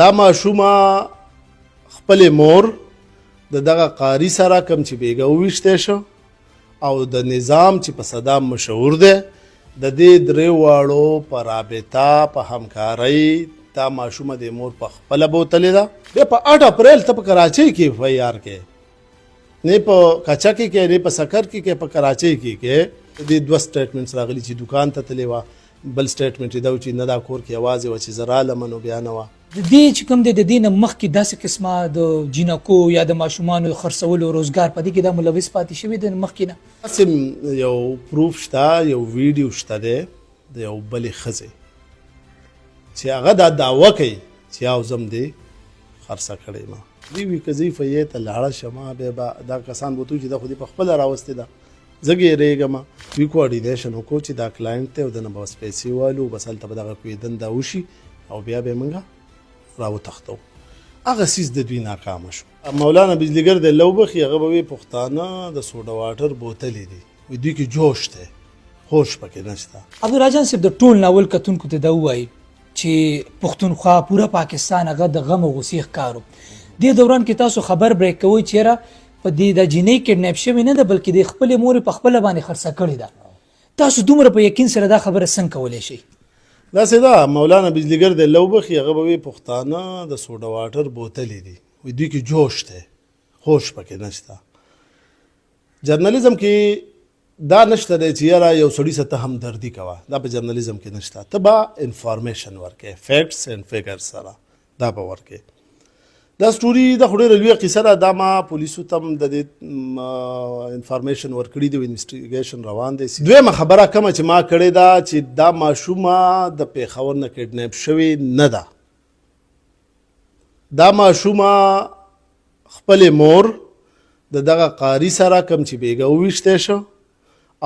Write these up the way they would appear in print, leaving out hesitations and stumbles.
دا ماشومه خپلې مور د دغه قاري سره کوم چې بیګا وویشتی شو او د نظام چې په صدام مشهور دی، د دې درې واړو په رابطه، په همکارۍ دا ماشومه د مور په خپله بوتلې ده. بیا په 8 اپریل ته په کراچۍ کې اف آی آر کې، نه په کچه کې کې، نه په سکر کې کې، په کراچۍ کې کې د دې دوه سټیټمنټس راغلي چې دوکان ته تللی وه، بل سټیټمنټ یې دا و چې نه دا کور کې یوازې وه، چې زه رالم نو بیا نه وه. د دې چې کوم دی د دې نه مخکې داسې قسمه د جینکو یا د ماشومانو د خرڅولو روزګار په دې کې دا ملوث پاتې شوی دی مخکې نه؟ داسې یو پروف شته، یو ویډیو شته دی د یو بلې ښځې چې هغه دا دعوه کوي چې یاو زم دې خرڅه کړې ما. دوی وي که زه فیې ته لاړه شم بیا به دا کسان بوتو چې دا خو دې په خپله راوستې ده، زه ګیرېږم. دوی کوارډینیشن وکړو چې دا کلاینټ دی او دنه به بس پیسې والو، بس هلته به دغه کویدن دا وشي او بیا به موږ راوتښتو. هغه څیز د دوی ناکامه شو. مولانا بجلیګر دی الله وبخښي، هغه به وي پښتانه د سوډا واټر بوتلې دي، وي دوی کې جوش دی، هوش پکې نشته. عبدالله جان صاحب د ټول ناول کتونکو ته دا ووایي چې پښتونخوا پوره پاکستان هغه د غم او غصې ښکار و. دې دوران کې تاسو خبر بریک کوئ چې یاره په دې دا جینۍ کډنیپ شوې نه ده بلکې د خپلې مور په خپله باندې خرڅه کړې ده. تاسو دومره په یقین سره دا خبره څنګه کولی شئ؟ داسې ده مولانا بجلیګر دی الله وبخښي، هغه به وي پښتانه د سوډا واټر بوتلې دي، وي دوی کې جوش دی، هوش پکې نشته. جرنالیزم کې دا نشته دی چې یاره یو سړي سره ته همدردي کوه، دا په جرنالیزم کې نشته. ته به انفارمیشن ورکې، فیکټس اینډ فیګرز سره دا به ورکې. دا سټوري دا خو ډېره لویه قصه ده، دا ما پولیسو ته هم د دې انفارمیشن ورکړي دی، انویسټیګیشن روان دی. دویمه خبره کومه چې ما کړې ده چې دا ماشومه د پېښور نه کډنیپ شوې نه ده، دا ماشومه خپلې مور د دغه قاري سره کوم چې بیګا وویشتی شو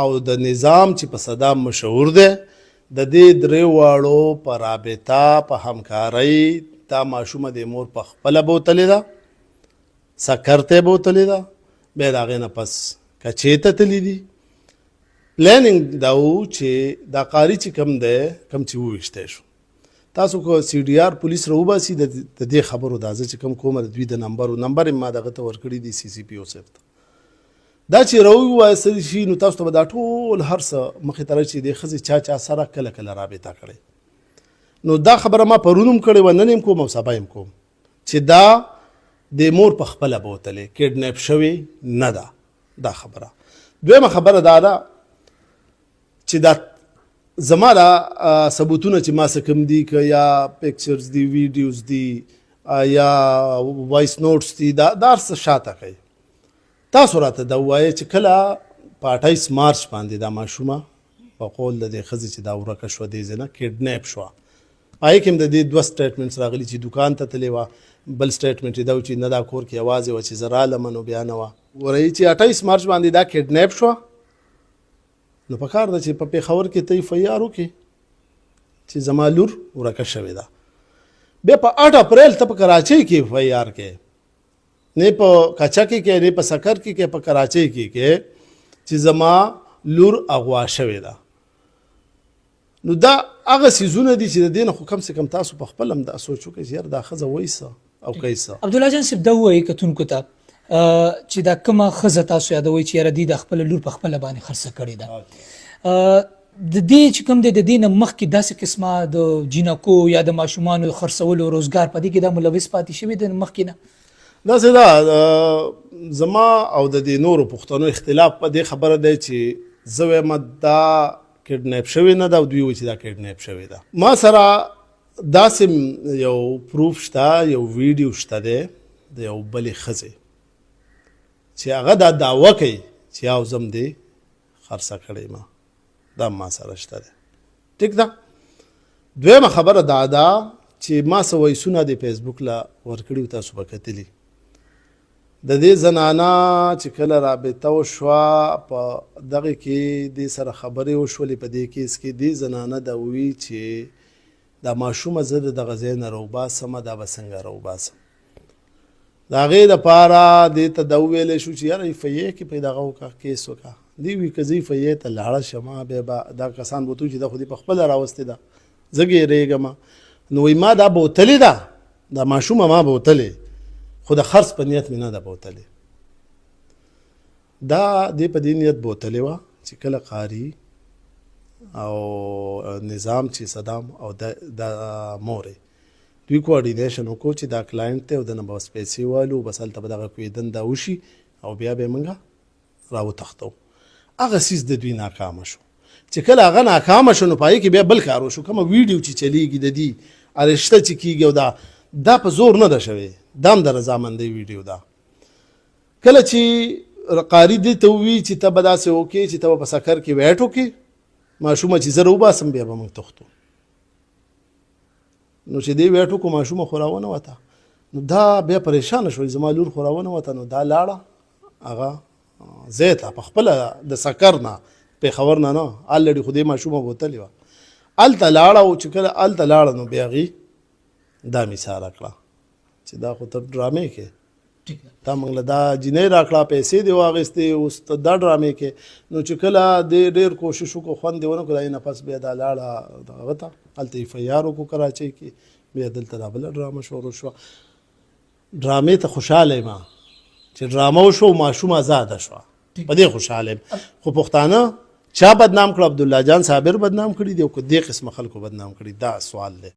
او د نظام چې په صدام مشهور دی، د دې درې واړو په رابطه، په همکارۍ دا ماشومه د مور په خپله بوتلې ده، سکر ته یې بوتلې ده، بیا د هغې نه پس کچې ته تللي دي. پلانینګ دا و چې دا قاري چې کوم دی، کوم چې وویشتی شو، تاسو که سی ډي آر پولیس راوباسي د دې خبرو دا زه چې کوم کومه د دوی د نمبرو نمبر یې ما دغه ته ورکړي دي، سی سی پي او صاحب ته دا چې راووایستل شي نو تاسو ته به دا ټول هر څه مخې ته راشي چې دې ښځې چا چا سره کله کله رابطه کړې. نو دا خبره ما پرون هم کړې وه، نن هم کوم او سبا هم کوم چې دا د مور په خپله بوتلې، کډنیپ شوې نه ده دا خبره. دویمه خبره دا ده چې دا زما دا ثبوتونه چې ما څه کوم دي، که یا پکچرز دي، ویډیوز دي، یا وایس نوټس دي، دا دا هر څه شاته کوي. تاسو راته دا ووایئ چې کله په 28 مارچ باندې دا ماشومه په قول د دې ښځې چې دا ورکه شوه، دې ځای نه کډنیپ شوه، په هغې کې هم د دې دوه سټیټمنټس راغلي چې دوکان ته تللې وه، بل سټیټمنټ یې دا و چې نه دا کور کې یوازې وه، چې زه رالم نو بیا نه وه. ګورئ چې 28 مارچ باندې دا کډنیپ شوه، نو په کار ده چې په پېښور کې ته اف آی آر وکړې چې زما لور ورکه شوې ده. بیا په 8 اپریل ته په کراچۍ کې اف آی آر کې، نه په کچه کې کې، نه په سکر کې کې، په کراچۍ کې کې چې زما لور اغوا شوې ده. نو دا هغه څیزونه دي چې د دې نه خو کم سه کم تاسو په خپل هم دا سوچ وکړئ چې یار دا ښځه وایي څه او کوي څه. عبدالله جان صاحب دا ووایي کتونکو ته چې دا کومه ښځه تاسو یادوئ چې یاره دوی د خپله لور په خپله باندې خرڅه کړې ده، د دې چې کوم دی د دې نه مخکې داسې قسمه د جینکو یا د ماشومانو د خرڅولو روزګار په دې کې دا ملوث پاتې شوی دی مخکې نه؟ داسې ده زما او د دې نورو پښتنو اختلاف په دې خبره دی چې زه وایم دا کډنیپ شوې نه ده او دوی وایي چې دا کډنیپ شوې ده. ما سره داسې یو پروف شته، یو ویډیو شته دی د یو بلې ښځې چې هغه دا دعوه کوي چې یاو زم دې خرڅه کړې ما، دا ما سره شته دی. ټیک ده. دویمه خبره دا ده چې ما څه وایسونه د فیسبوک له ورکړي وو، تاسو به کتلي. د دې زنانه چې کله رابطه وشوه په دغه کې دې سره خبرې وشولې، په دې کیس کې دې زنانه دا ووی چې دا ماشومه زه د دغه ځای نه راوباسم، دا به څنګه راوباسم؟ د هغې دپاره دې ته دا وویلی شو چې یاره اف ای کې په دغه وکړه، کیس وکړه. دې وي که زه اف ای ته لاړه شم بیا به دا کسان بوتو چې دا خو دې په خپله راوستې ده، زه ګیرېږم. نو وایي ما دا بوتلې ده. دا ماشومه ما بوتلې، خو د خرڅ په نیت مې نه ده بوتلې. دا دې په دې نیت بوتلې وه چې کله قاري او نظام چې صدام او د مور دوی کوارډینیشن وکړو چې دا کلاینټ دی او دنه به بس پیسې والو، بس هلته به دغه کویدن دا وشي او بیا به موږ راوتښتو. هغه څیز د دوی ناکامه شو. چې کله هغه ناکامه شو نو پای کې بیا بل کار وشو. کومه ویډیو چې چلیږي د دې ارشته چې کیږي او دا په زور نه ده شوې، دا هم د رضامندۍ ویډیو ده. کله چې قاري دې ته ووي چې ته به داسې وکړې چې ته به په سکر کې ویټ وکړې، ماشومه چې زه راوباسم بیا به موږ تښتو. نو چې دې ویټ وکړو ماشومه خو راونه وته، نو دا بیا پریشانه شو، زما لور خو راونه وته. نو دا لاړه هغه ځای ته په خپله د سکر نه، پېښور نه نه، الریډي خو دې ماشومه بوتلې وه، هلته لاړه. او چې کله هلته لاړه نو بیا هغې دا مثاله کړه چې دا خو ته ډرامې کې، تا موږ له دا جینۍ راکړه، پیسې دې واخیستې، اوس ته دا ډرامې کې. نو چې کله دې ډېر کوشش وکړو، خوند دې ونه کړو، هغې نه پس بیا دا لاړه هغه ته، هلته ایف آی آر وکړو کراچۍ کې، بیا دلته دا بله ډرامه شروع شوه. ډرامې ته خوشحاله یم چې ډرامه وشو، ماشوم ازاده شوه، په دې خوشحاله یم. خو پښتانه چا بدنام کړو؟ عبدالله جان صابر بدنام کړي دي او که دې قسمه خلکو بدنام کړي؟ دا سوال دی.